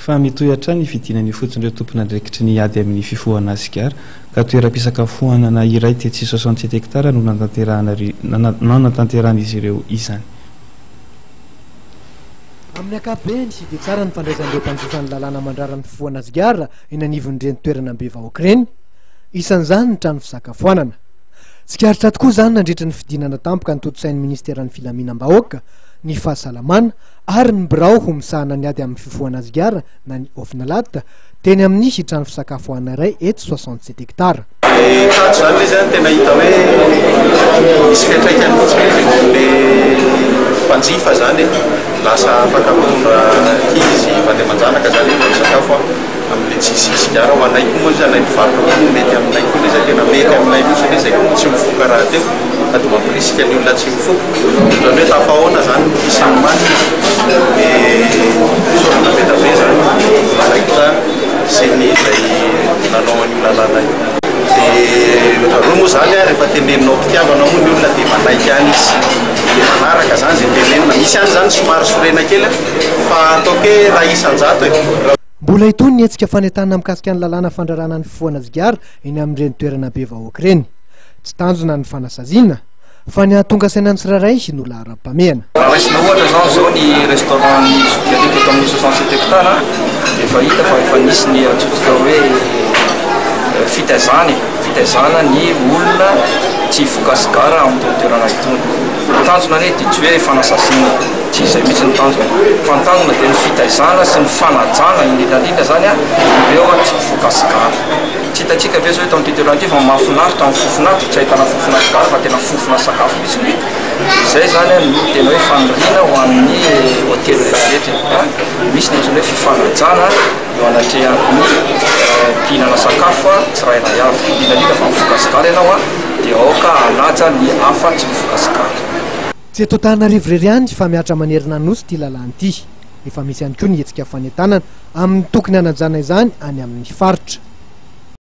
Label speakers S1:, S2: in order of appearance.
S1: Fa mitohy hatrany ny fidinana ifotony ireo tompon'andraikitry ny ady amin'ny fifohana sigara, ka toeram-pisakafoanana iray tetsy 67 hectares no nanatanterahan'izy ireo izany.
S2: Amin'ny ankapobeny, dia tsara ny fandraisan'ireo mpanjifa ny lalàna mandrara ny fifohana sigara eny anivon'ireny toerana be vahoaka ireny, isan'izany ny trano fisakafoanana. Tsikaritra tokoa izany nandritra ny fidinana tampoka notontosain'ny minisiteran'ny Filaminam-bahoaka, ny Fahasalamana ary ny birao ho misahana ny ady amin'ny fifohana sigara na ny Ofnalat, teny amin'ny trano fisakafoanana iray eto 67 hectares.
S3: Ilay tato izany ilay izy an, tena hita hoe misy fiantraikany mihitsy ilay izy eo amin'ilay mpanjifa izany e. Lasa afaka mitondra ankizy, vady aman-janaka izany eo misakafo amin'ilay tsisy sigara. Ho anay koa moa izy, anay mpivarotra koa moa mety aminay koa ilay izy, tena mety aminay mihitsy ilay izy, izay koa moa tsy mifoka rahateo. Sady mampirisika ny olona tsy mifoka. Ohatran'ny hoe tafahaona izany ny tia sy ny manina. Dia fisaorana be dia be izany ny mpandraikitra sy ny izay nanao an'io lalàna io. Dia ohatran'ireo moa izany an, rehefa teneninao am-pitiavana moa ny olona dia manaiky ihany izy. Dia manaraka izany izay tenenina. Misy ihany izany somary sorena kely fa ataoko hoe raha isan-jato e.
S2: Mbola hitohy ny hetsika fanentanana mikasika ny lalàna fandrarana ny fifohana sigara eny amin'ireny toerana be vahoaka ireny. Tsy tanjona ny fanasaziana fa ny hahatonga saina ny tsirairay no laharam-pahamehana.
S4: Raha raisina ohatra izao izao ny restaurant-n'ny Zokialika eto amin'ny 67 hectares dia efa hita fa efa nisy ny antsointsika hoe fitaizana e, fitaizana ny olona tsy hifoka sigara amin'itony toerana itony. Ny tanjona anie dia tsy hoe fanasaziana e, tsy izay mihitsy ny tanjona fa ny tanjona dia ny fitaizana sy ny fanajana indrindra indrindra izany ireo tsy mpifoka sigara. Tsy hitantsika ve zao eto amin'ity toerana ity fa mahafinaritra ny fofona ato, tsy ahitana fofona sigara fa tena fofona sakafo mihitsy no hita. Izay zany no tena hoe faniriana ho an'ny hotely rehetra rehetra e. Misy ny antsoina hoe fifanajana eo anatrehan'ny mpihinana sakafo tsirairay avy, indrindra indrindra fa mifoka sigara ianao dia aoka hanaja ny hafa tsy mifoka sigara.
S2: Tsy eto Antananarivo irery ihany fa mihatra manerana ny Nosy ity lalàna ity. Efa misy ihany koa ny hetsika fanentanana amin'ny tokony hanajana izany any amin'ny faritra.